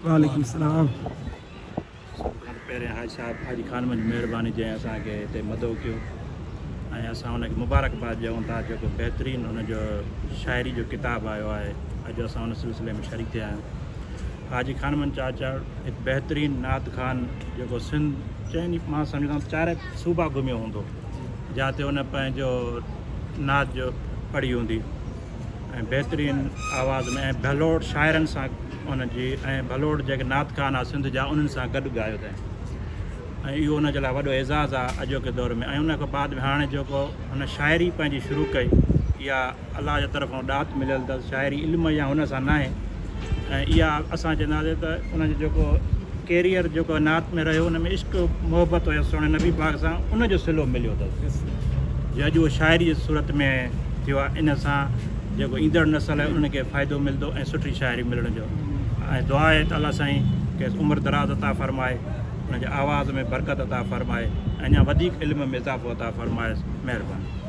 وعليڪم السلام. سڀ کان پهرين حاجي صاحب حاجي خان جي مهرباني جنهن اسان کي هتي مدعو ڪيو ۽ اسان ان کي مبارڪباد ڏيون ٿا جيڪو بهترين ان جو شاعري جو ڪتاب آيو آهي اڄ اسان ان سلسلي ۾ شريڪ ٿيا آهيون حاجي خان محمد چاچڙ هڪ بهترين نعت خوان جيڪو سنڌ چئن مان سمجهندو آهيان چارئي صوبا گهميو هوندو جاتي ان پنهنجو نعت جو پڙهي هوندي ۽ بهترين آواز ۾ ۽ ڀلوڙ شاعرن سان ان جي ۽ ڀلوڙ جيڪي نعت خوان آ سنڌ جا انهن سان گڏ ڳايو اٿائين ۽ اهو ان جي لاء وڏو اعزاز آ اڄوڪي دور ۾ ۽ ان کان بعد ۾ هاڻي جيڪو هن شاعري پنهنجي شروع ڪئي اها الله جي طرفان ڏات مليل اٿس شاعري علم يا هن سان ناهي ۽ اها اسان چونداسين ته ان جو جيڪو ڪيريئر جيڪو نعت ۾ رهيو ان ۾ عشق محبت هيس سهڻي نبي پاڪ سان ان جو صلو مليو اٿس جو اڄ اهو شاعري جي صورت ۾ ٿيو آهي ان سان جيڪو ايندڙ نسل آهي انهن کي فائدو ملندو ۽ سٺي شاعري ملڻ جو ۽ دعا آهي ته الله سائين کيس عمر دراز عطا فرمائي ان جي آواز ۾ برڪت عطا فرمائي اڃا وڌيڪ علم ۾ اضافو عطا فرمائيس مهرباني.